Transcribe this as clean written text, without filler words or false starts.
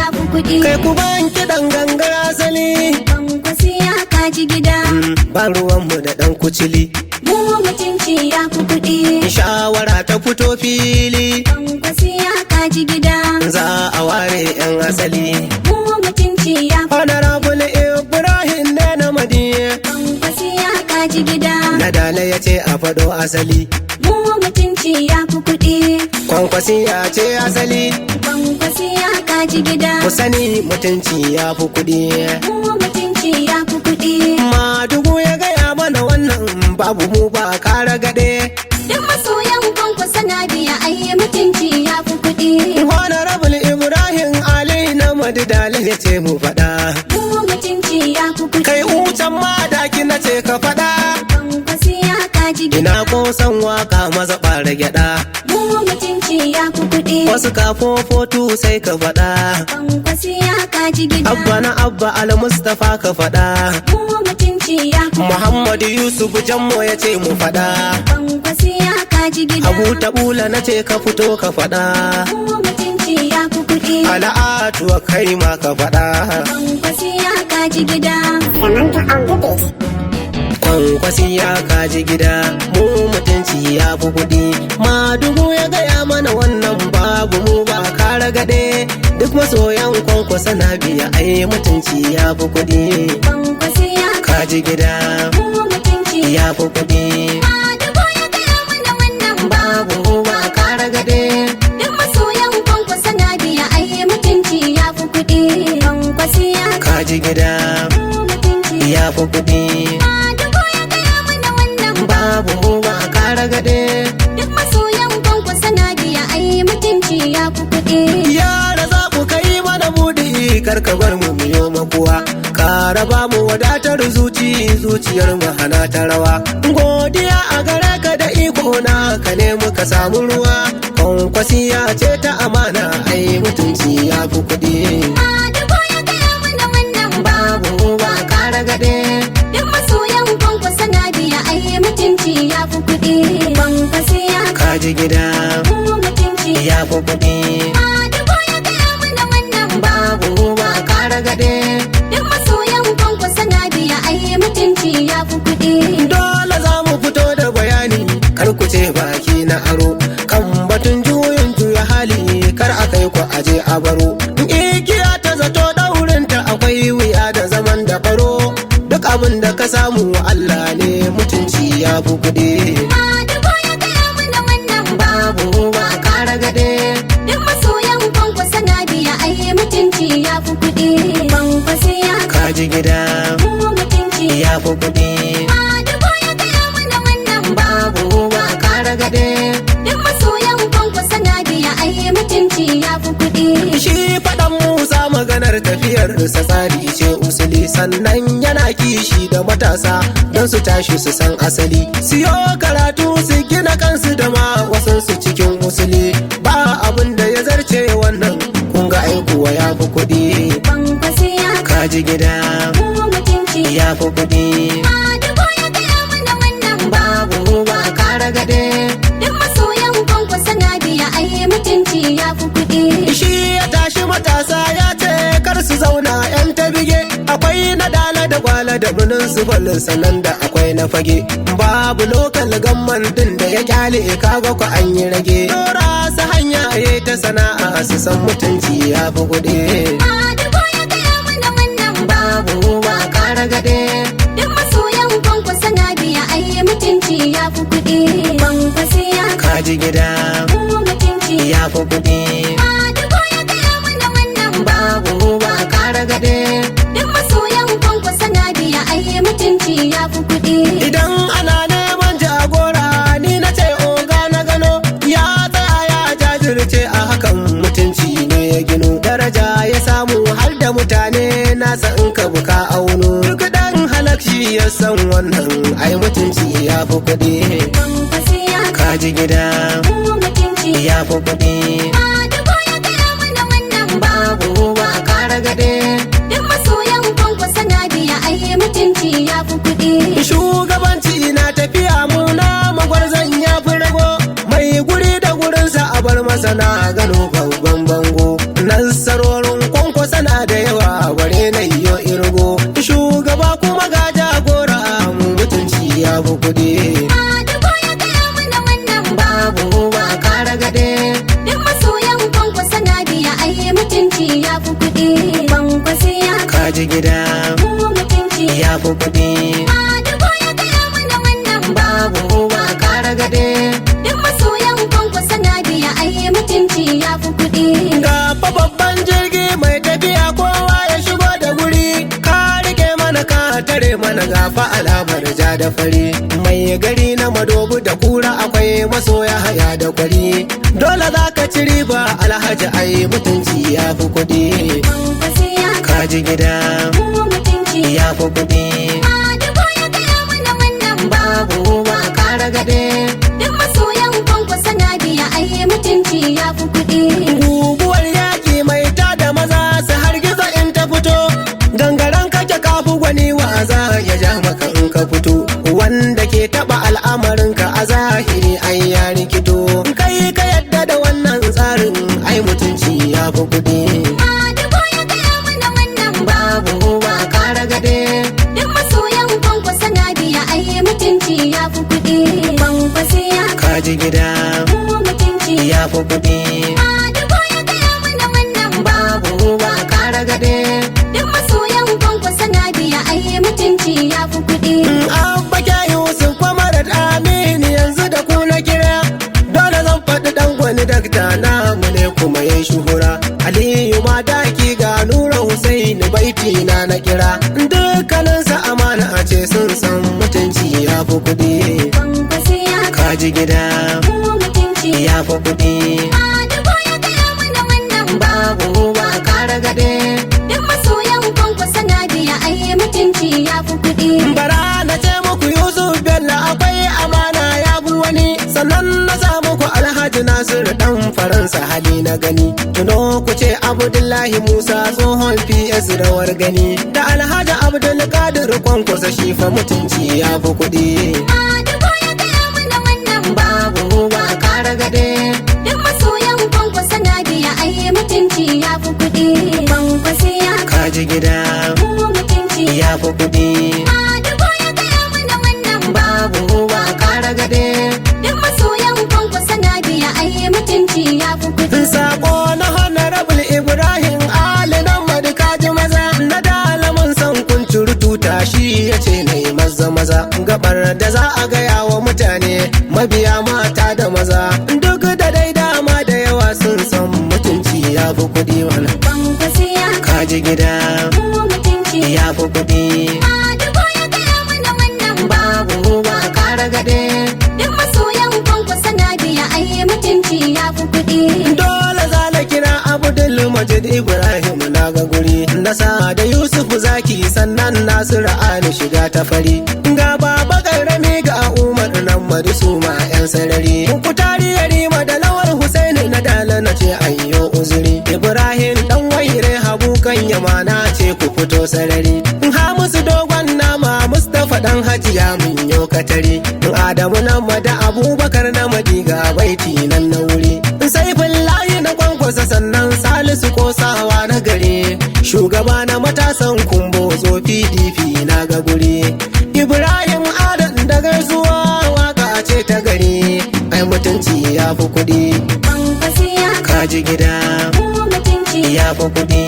ya fi kuɗi. Kai ku ban kiɗan gangar asali. Kwankwasi ya kaji gida. Ba ruwanmu da ɗan kucili. Mu mutunci ya fi kuɗi. Shawara ta fito fili. Kwankwasi ya kaji gida. Za a ware 'yan asali. Mu mutunci ya fi. Honorable Ibrahim ne na madiye. Kwankwasi ya kaji gida. Na dala ya ce a faɗo asali. Mu mutunci ya fi kuɗi. Kwankwasi ya ce asali. Kwankwasi ya kaji gida. Ku sani mutunci ya fi kuɗi. Mu mutunci ya fi kuɗi. Madugu ya gaya mana wannan babu mu ba kara gaɗe. Duk masoyan Kwankwasa na biya ai mutunci ya fi kuɗi. Honorable Ibrahim Ali na madidali ya ce mu faɗa. Mu mutunci ya fi kuɗi. Kai ucan madaki na ce ka faɗa. Kwankwasi ya kaji gida. Ina kosan waka maza ɓara gyaɗa. Mu mutunci ya fi kuɗi. Wasu kafofotu sai ka faɗa. Kwankwasi ya kaji gida. Abba na Abba Al-Mustapha ka faɗa. Mu mutunci ya fi. Muhammadu Yusuf Jammo ya ce mu faɗa. Kwankwasi ya kaji gida. Abu Tabula na ce ka fito ka faɗa. Mu mutunci ya fi kuɗi. Ala'atuwa kai ma ka faɗa. Kwankwasi ya kaji gida. Samantha on the beat. Kwankwasi ya kaji gida, mu mutunci ya fi kuɗi. Madugu ya gaya mana wannan babu mu ba kara gaɗe. Duk masoyan kwankwasa na biya ai mutunci ya fi kuɗi. Kwankwasi ya Kaji gida mu mutunci. ya fi kuɗi. Madugu ya gaya mana wannan Babu mu ba kara gaɗe. Duk masoyan Kwankwasa na biya ai mutunci ya fi kuɗi. Kwankwasi ya Kaji gida mu mutunci. ya fi kuɗi. Madugu ya gaya mana wannan Babu mu ba kara gaɗe. Duk masoyan Kwankwasa na biya ai mutunci ya fi kuɗi. Yara za ku kai mana buɗi kar ka bar mu miyo makuwa. Ka raba mu wadatar zuci zuciyar mu hana ta rawa. Godiya a gare ka da iko na ka ne muka samu ruwa. Kwankwasiya ce ta amana ai mutunci ya fi kuɗi. Madugu ya gaya mana wannan Babu mu ba kara gaɗe. Duk masoyan Kwankwasa na biya ai mutunci ya fi kuɗi. Kwankwasi ya Kaji gida mu mutunci. ya fi kuɗi. Madugu ya gaya mana wannan Babu mu ba kara gaɗe. Duk masoyan Kwankwasa na biya ai mutunci ya fi kuɗi. Dole za mu fito da bayani kar ku ce baki na aro kan batun juyin juya hali kar a kai ku aje a baro. Igiya ta zato daurinta akwai wuya da zaman da baro duk abin da ka samu Allah ne mutunci ya fi kuɗi. Madugu ya gaya mana wannan Babu ba kara gaɗe. Duk masoyan Kwankwasa na biya ai mutunci ya fi kuɗi. Kwankwasi ya Kaji gida mu mutunci. ya fi kuɗi. Madugu ya gaya mana wannan Babu ba kara gaɗe. Duk masoyan Kwankwasa na biya ai mutunci ya fi kuɗi. Shi faɗan Musa maganar tafiyar sa tsari ce usuli sannan yana kishi da matasa don su tashi su san asali. Siyo karatu su gina kansu da ma wasansu cikin usuli ba abin da ya zarce wannan kun ga aikuwa ya fi kuɗi. Kwankwasi ya Kaji gida mu mutunci. ya fi kuɗi. Madugu ya gaya mana wannan Babu ba kara gaɗe. Duk masoyan Kwankwasa na biya ai mutunci ya fi kuɗi. Shi ya tashi matasa ya ce kar su zauna 'yan ta bige akwai na dala da gwala da birnin su balin sanan da akwai na fage babu lokal gamman din da ya kyale kaga ku an yi rage dora su hanya ya ta sana'a su san mutunci ya fi kuɗi. Madugu ya gaya mana wannan Babu ba kara gaɗe. Duk masoyan Kwankwasa na biya ai mutunci ya fi kuɗi. Kwankwasi ya Kaji gida mu mutunci. ya fi kuɗi. Madugu ya gaya mana wannan Babu ba kara gaɗe. Duk masoyan Kwankwasa na biya ai mutunci ya fi kuɗi. Idan ana neman jagora ni na ce oga na gano ya tsaya ya jajirce a hakan mutunci ne ya gino daraja ya samu har da mutane nasa in ka buka auno duk dan halakshi ya san wannan ai mutunci ya fi kuɗi. Kwankwasi ya Kaji gida mu mutunci. ya fi kuɗi. Madugu ya gaya mana wannan Babu ba kara gaɗe. Duk masoyan Kwankwasa na biya ai mutunci ya fi kuɗi. Shugabanci na tafiya muna magwarzan ya fi rago mai guri da gurinsa a bar masa na gano babban bango. Nasarorin kwankwasa kuɗi. Madugu ya gaya mana wannan Babu ba kara gade. Duk masoyan Kwankwasa na biya ai mutunci ya fi kuɗi. Kwankwasa ya Kaji gida mu mutunci. ya fi kuɗi. Madugu ya gaya mana wannan Babu ba kara gade. Duk masoyan Kwankwasa na biya ai mutunci ya fi kuɗi. Ga fa babban jirgi mai tafiya kowa ya shigo da guri. Ka rike mana ka tare mana gafa alamar ja da fari. Mai gari na madobu da kura akwai masoya haya da kwari. Dole za ka ci riba alhaji ai mutunci ya fi kuɗi. Kwankwasa ya Kaji gida mu mutunci. ya fi kuɗi. Madugu ya gaya mana wannan Babu ba kara gade. Duk masoyan Kwankwasa na biya ai mutunci ya fi kuɗi. Guguwar yaƙi mai tada maza su hargiza in ta fito. Gangaren kake kafu gwani wa za ya ja maka in ka fito. Wanda ke taɓa al'amarinka a zahiri ai ya rikito. Kai ka yadda da wannan tsarin ai mutunci ya fi kuɗi. Madugu ya gaya mana wannan Babu ba kara gade. Duk masoyan Kwankwasa na biya ai mutunci ya fi kuɗi. Kwankwasa ya Kaji gida mu mutunci. ya fi kuɗi. Madugu ya gaya mana wannan Babu ba kara gade. Duk masoyan Kwankwasa na biya ai mutunci ya fi kuɗi. Abba ke Yusuf Kwamarat Aminu yanzu da ku na kira. Dole zan faɗi ɗan gwani dakta namu ne kuma ya shuhura. Aliyu ma daki ga Nura Husaini baiti na na kira. Dukkaninsa amana a ce sun san mutunci ya fi kuɗi. Kwankwasa ya Kaji gida mu mutunci. ya fi kuɗi. Madugu ya gaya mana wannan Babu ba kara gade. Duk masoyan Kwankwasa na biya ai mutunci ya fi kuɗi. Bara na ce muku Yusuf Bello akwai amana ya fi wani sannan na sa muku Alhaji Nasiru dan Faransa hali na gani. Tuno ku ce Abdullahi Musa tsohon PS rawar gani da Alhaji Abdulkadir Kwankwasa shi fa mutunci ya fi kuɗi. Madugu ya gaya mana wannan Babu ba kara gade. Duk masoyan Kwankwasa na biya ai mutunci ya fi kuɗi. Kwankwasa ya Kaji gida mu mutunci. ya fi kuɗi. Madugu ya gaya mana wannan Babu ba kara gade. Duk masoyan Kwankwasa na biya ai mutunci ya fi kuɗi. Sako na Honorable Ibrahim Ali nan kaji maza na dalamin san kun tuta shi ya ce na yi maza maza gabar da za a gaya wa mutane mabiya mata da maza duk da dai dama da yawa sun san mutunci ya fi kuɗi mana Kwankwasa ya kaji gida mu mutunci. ya fi kuɗi. Madugu ya gaya mana wannan Babu ba kara gade. Duk masoyan Kwankwasa na biya ai mutunci ya fi kuɗi. Dole za na kira Abdul Majid Ibrahim na ga guri nasa da Yusuf Zaki sannan Nasiru Ali shiga ta fari ga baba karami ga Umar nan madu ma yan sarari ku tari yarima da Lawal Husaini na dala na ce ayyo uzuri Ibrahim dan waire Habu kan yama na ce ku fito sarari Hamisu dogon nama Mustapha dan Hajiya mun yo katari Adamu nan da Abubakar na madiga baiti nan na wuri Saifullahi na kwankwasa sannan Salisu kosawa na gari shugaba na matasan kumbo zo PDP na ga guri Ibrahim Adam da gaisuwa waka ce ta gari ai mutunci ya fi kuɗi Kwankwasa ya kaji gida mu mutunci. ya fi kuɗi.